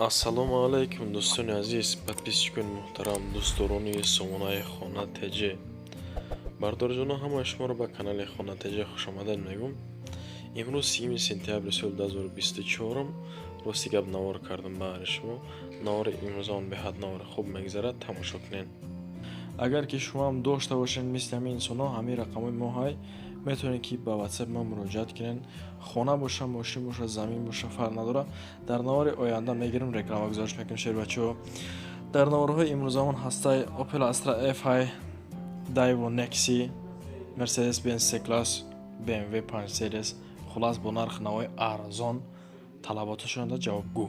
Ассалому алайкум, дӯстони азиз, подписчикони муҳтарам, дӯстдорони сомонаи Хона ТЖ. Бардорҷоно, ҳамаи шуморо ба канали Хона ТЖ хушомадед мегӯм. Имрӯз 7 сентябри соли 2024, рости гап, навор кардам баҳри шумо. Навори имрӯзаон беҳад навори хуб мегзарад, тамошо кунед. Агар ки шумоам дошта бошед мисли ҳамин инсонҳо, ҳамин рақамҳои мо ҳай, метавонед ки ба WhatsApp ма муроҷиат кунед. Хона боша, мошин боша, замин боша, фарқ надорад. Дар навори оянда мегирем, реклама гузориш мекунем, шербачаҳо. Дар наворҳои имрӯзамон ҳастаи Opel Astra F ҳай, Daewoo Nexi, Mercedes Benz C-Class, BMW 5 Series, хулас бо нархи навои арзон талаботашонда ҷавобгӯ.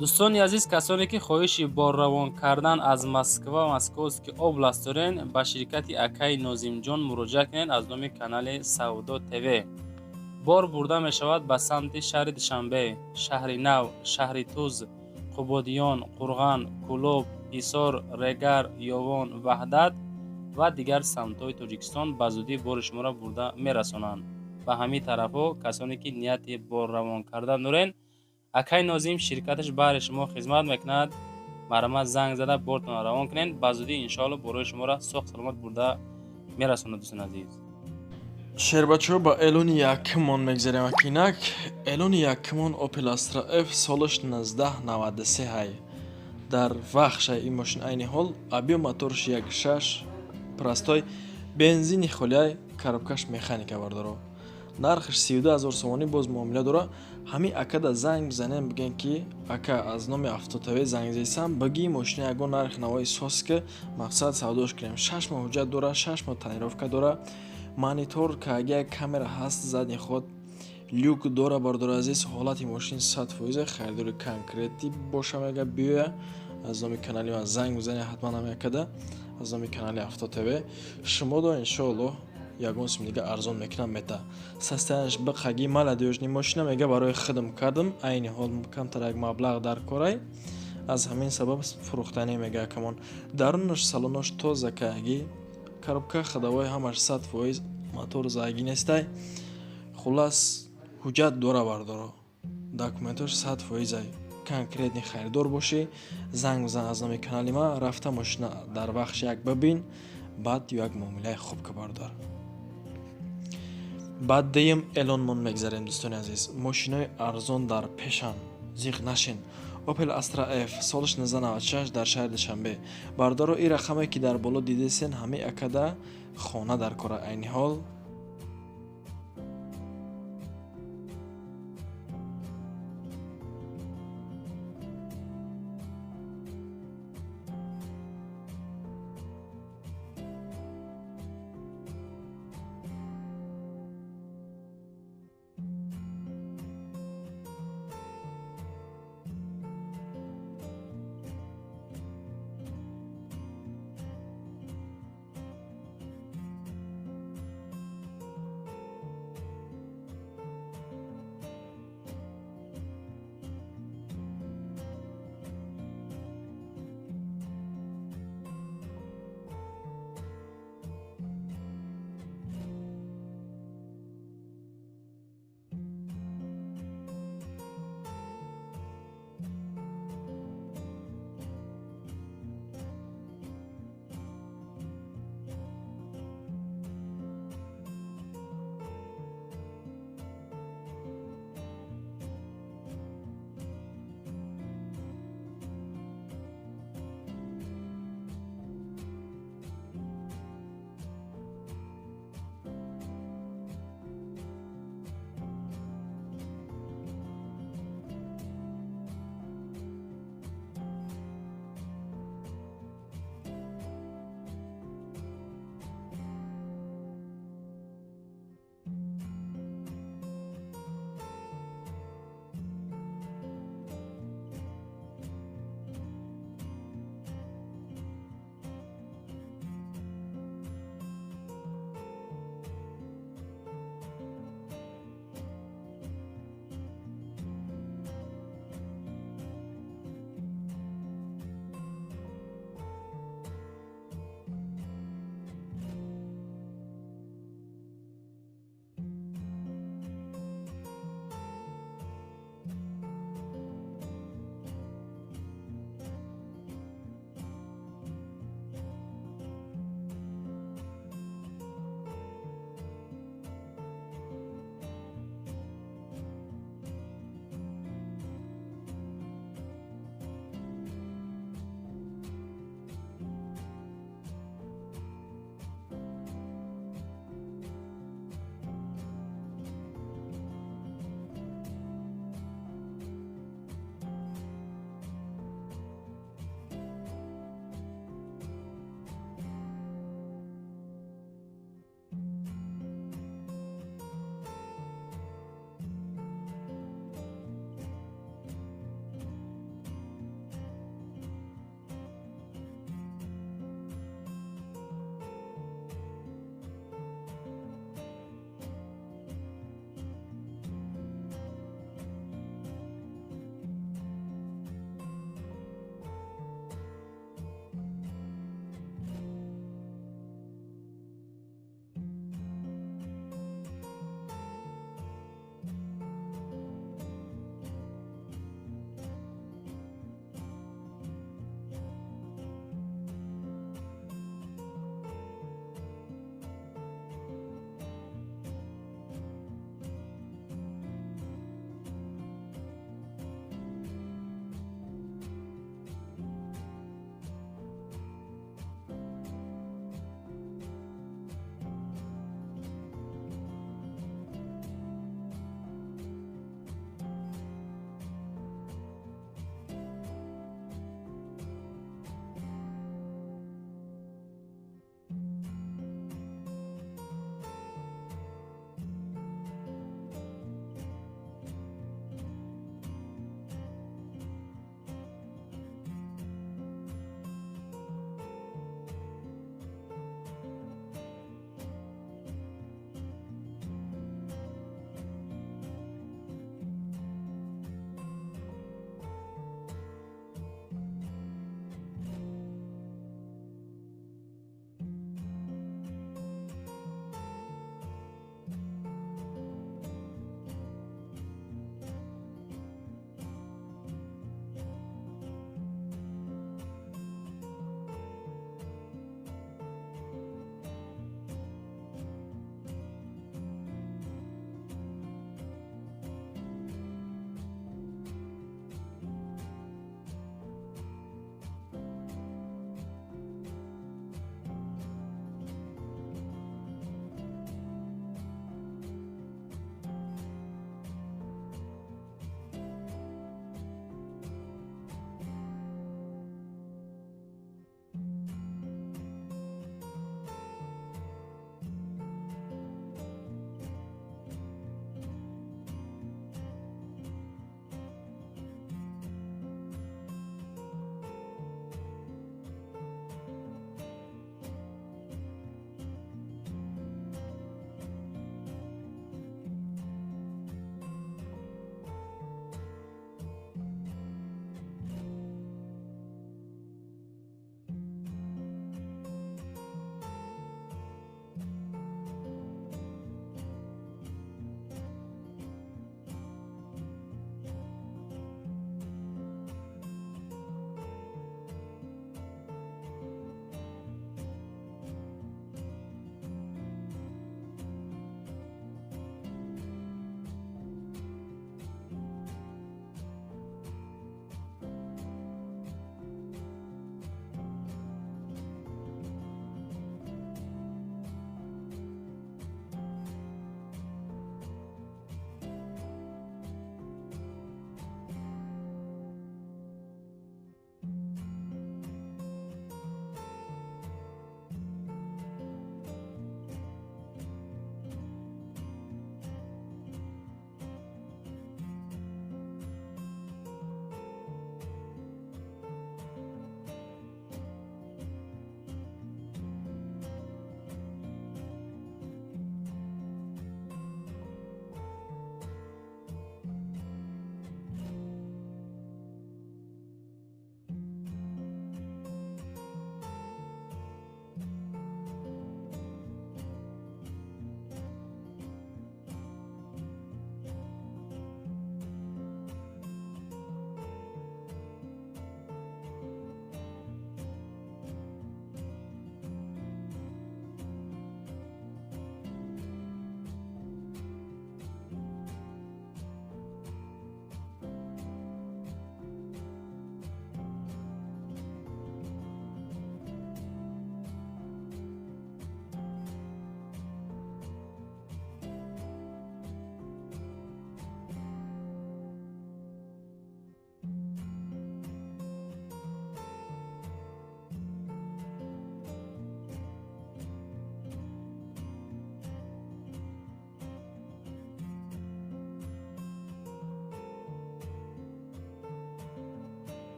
Дӯстони азиз, касоне ки хоҳиши борравон кардан аз Москва, Московский область дорен, ба ширкати акаи Нозимҷон муроҷиат кунед. Аз номи канали Савдо ТВ бор бурда мешавад ба самти шаҳри Душанбе, Шаҳри Нав, Шаҳри Туз, Қубодиён, Қурған, Кӯлоб, Ҳисор, Регар, Ёвон, Ваҳдат ва дигар самтҳои Тоҷикистон. Ба зудӣ бори шуморо бурда мерасонанд ба ҳамин тарафҳо. Касоне ки нияти борравон кардан дорен, акай Нозим ширкаташ баҳри шумо хизмат мекунад. Марҳамат, занг зада бортонро равон кунед. Ба зудӣ, иншоалло, борои шуморо соғ саломат бурда мерасонад, дӯстони азиз. Шербачаҳо, ба эълони якумон мегзарем. Акинак эълони якумон Opel Astra F, солаш 1993 ҳай. Дар вахшай ин мошин айни ҳол, объём моторш 1.6 простой, бензини холиай, коробкаш механика. Бардоро, нархаш 32 ҳазор сомонӣ, боз муомила дора. Ҳамин акада занг бизанем, бигем ки ака, аз номи Автотв занг зесам, баги мошина ягон нархи навои сос ки мақсад савдош кунем. 6 моҳ ҳуҷҷат дора, 6 моҳ тонировка дора, монитор кага, камера ҳаст, задний ход, люк дора. Бардори азиз, ҳолати мошин 100%. Харидори конкретӣ боша, мега, биёя аз номи канали ман занг бизане ҳатман ҳамин акада аз номи канали Авто ТВ. Шумо до, иншоаллоҳ, ягон сум дига арзон мекунам, мета. Состоянияш биқаги, молодёжный мошина, мега, барои хидм кардам, айни ҳол камтар як маблағ дар корай, аз ҳамин сабаб фурӯхтанӣ, мега акамон. Дарунаш, салонош тоза каги, коробка ходовой ҳамаш 100%, мотор заги нестай. Хулас, ҳуҷҷат дора, бардоро, документош 100%ай. Конкретный харидор бошӣ, занг бизан аз номи канали ма, рафта мошина дар вахш як бибин, баъд як муомилаи хуб ка, бародар. Баъд дуюм эълонмон мегзарем, дӯстони азиз. Мошинои арзон дар пешан, зиқ нашин. Opel Astra F, солаш 1996, дар шаҳри Душанбе. Бародаро, ин рақаме ки дар боло дидесен, ҳамин акада хона дар кора айни ҳол.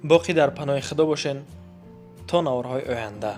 Боқӣ дар паноҳи Худо бошен то наворҳои оянда.